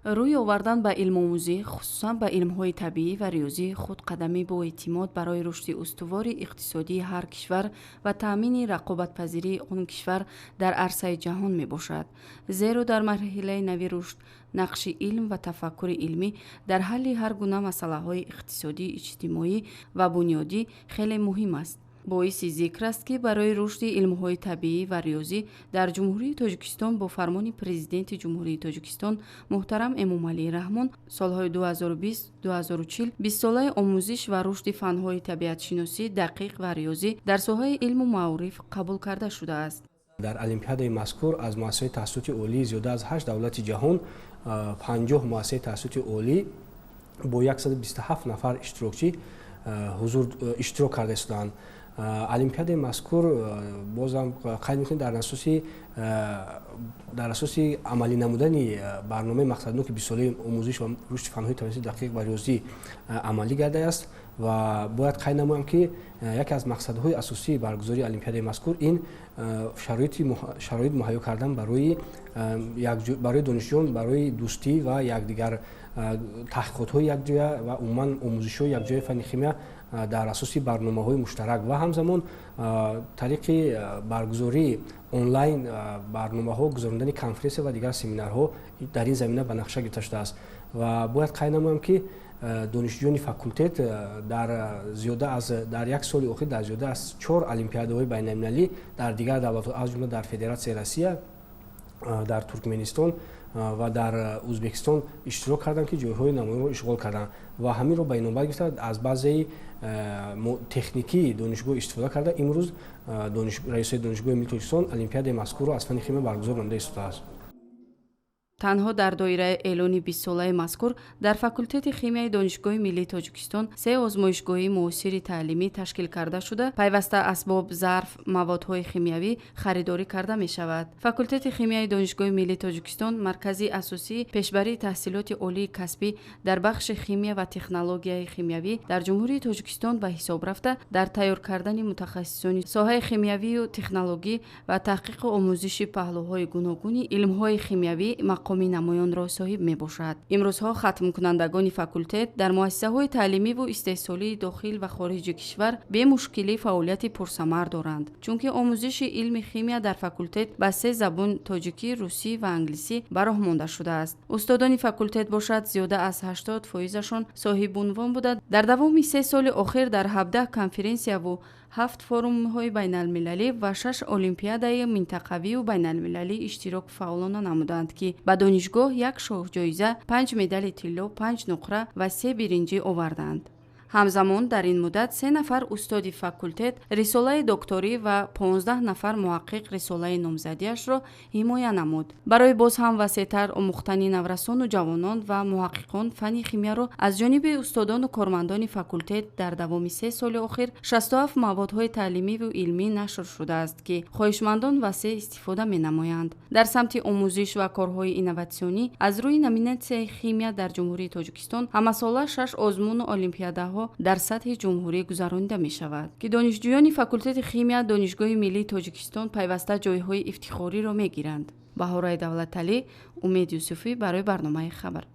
Рӯй овардан ба илмомӯзӣ, хусусан ба илмҳои табиӣ ва риёзӣ, худ қадами боэътимод барои рушди устувори иқтисодии ҳар кишвар ва таъмини рақобатпазирии он кишвар дар арсаи ҷаҳон мебошад. Зеро дар марҳилаи нави рушд нақши илм ва тафаккури илмӣ дар ҳалли ҳар гуна масъалаҳои иқтисодӣ, иҷтимоӣ ва бунёдӣ хеле муҳим аст. Боиси зикр аст, ки барои рушди илмҳои табиӣ ва риёзӣ дар Ҷумҳурии Тоҷикистон бо фармони Президенти Ҷумҳурии Тоҷикистон муҳтарам Эмомалӣ Раҳмон солҳои 2020-2040 бистсолаи омӯзиш ва рушди фанҳои табиатшиносӣ, дақиқ ва риёзӣ дар соҳаи илму маориф қабул карда шудааст. Дар олимпиадаи мазкур аз муассисаҳои таҳсилоти олии зиёда аз 8 давлати ҷаҳон 50 муассисаи таҳсилоти олӣ бо 127 нафар иштирокчӣ ҳузур иштирок карда истоданд. Олимпиадаи мазкур, бозам қайд мекунем, дар асоси амалӣ намудани барномаи мақсадноки бистсолаи омӯзиш ва рушди фанҳои табиати дақиқ ва риёзӣ амалӣ гардааст. Ва бояд қайд намоям, ки яке аз мақсадҳои асосии баргузории олимпиадаи мазкур ин шароит муҳайё кардан барои донишҷӯён барои дӯстӣ ва якдигар, таҳқиқотҳои якҷоя ва умуман омӯзишҳои якҷояи фанни химия дар асоси барномаҳои муштарак ва ҳамзамон тариқи баргузории онлайн барномаҳо, гузарондани конференсия ва дигар семинарҳо дар ин замина ба нақша гирифта шудааст. Ва бояд қайд намоям, ки донишҷӯёни факултет дар як соли охир дар зиёда аз чор олимпиадаҳои байналмилалӣ дар дигар давлатҳо, аз ҷумла дар Федератсияи Россия, дар Туркменистон ва дар Ӯзбекистон иштирок карданд, ки ҷойҳои намоёнро ишғол карданд ва ҳаминро ба инобат гирифта, аз базаи техникии донишгоҳ истифода карда, имрӯз раёсати Донишгоҳи миллии Тоҷикистон олимпиадаи мазкурро аз фанни химия баргузор намуда истодааст. Танҳо дар доираи эълони бистсолаи мазкур дар факултети химияи Донишгоҳи миллии Тоҷикистон се озмоишгоҳи муосири таълимӣ ташкил карда шуда, пайваста асбоб, зарф, маводҳои химиявӣ харидорӣ карда мешавад. Факултети химияи Донишгоҳи миллии Тоҷикистон маркази асосии пешбарии таҳсилоти олии касбӣ дар бахши химия ва технологияи химиявӣ дар Ҷумҳурии Тоҷикистон ба ҳисоб рафта, дар тайёр кардани мутахассисони соҳаи химиявию технологӣ ва таҳқиқу омӯзиши паҳлӯҳои гуногуни илмҳои химиявӣ мақоми намоёнро соҳиб мебошад. Имрӯзҳо хатмкунандагони факултет дар муассисаҳои таълимиву истеҳсолии дохил ва хориҷи кишвар бемушкилӣ фаъолияти пурсамар доранд, чунки омӯзиши илми химия дар факултет ба се забон: тоҷикӣ, русӣ ва англисӣ ба роҳ монда шудааст. Устодони факултет бошад, зиёда аз 80 фоизашон соҳибунвон буда, дар давоми 3 соли охир дар 17 конференсияву ҳафт форумҳои байналмилалӣ ва шаш олимпиадаи минтақавию байналмилалӣ иштирок фаъолона намуданд, ки ба донишгоҳ як шоҳҷоиза, панҷ медали тилло, панҷ нуқра ва се биринҷӣ оварданд. Ҳамзамон дар ин муддат се нафар устоди факултет рисолаи докторӣ ва 15 нафар муҳаққиқ рисолаи номзадиашро ҳимоя намуд. Барои боз ҳам васеътар омӯхтани наврасону ҷавонон ва муҳаққиқон фанни химияро аз ҷониби устодону кормандони факултет дар давоми 3 соли охир 67 маводҳои таълимиву илмӣ нашр шудааст, ки хоҳишмандон васеъ истифода менамоянд. Дар самти омӯзиш ва корҳои инноватсионӣ аз рӯи номинатсияи химия дар Ҷумҳурии Тоҷикистон ҳамасола шаш озмуну олимпиадаҳо дар сатҳи ҷумҳурӣ гузаронида мешавад, ки донишҷӯёни факултети химия Донишгоҳи миллии Тоҷикистон пайваста ҷойҳои ифтихориро мегиранд. Баҳораи Давлаталӣ, Умед Юсуфӣ барои барномаи «Хабар».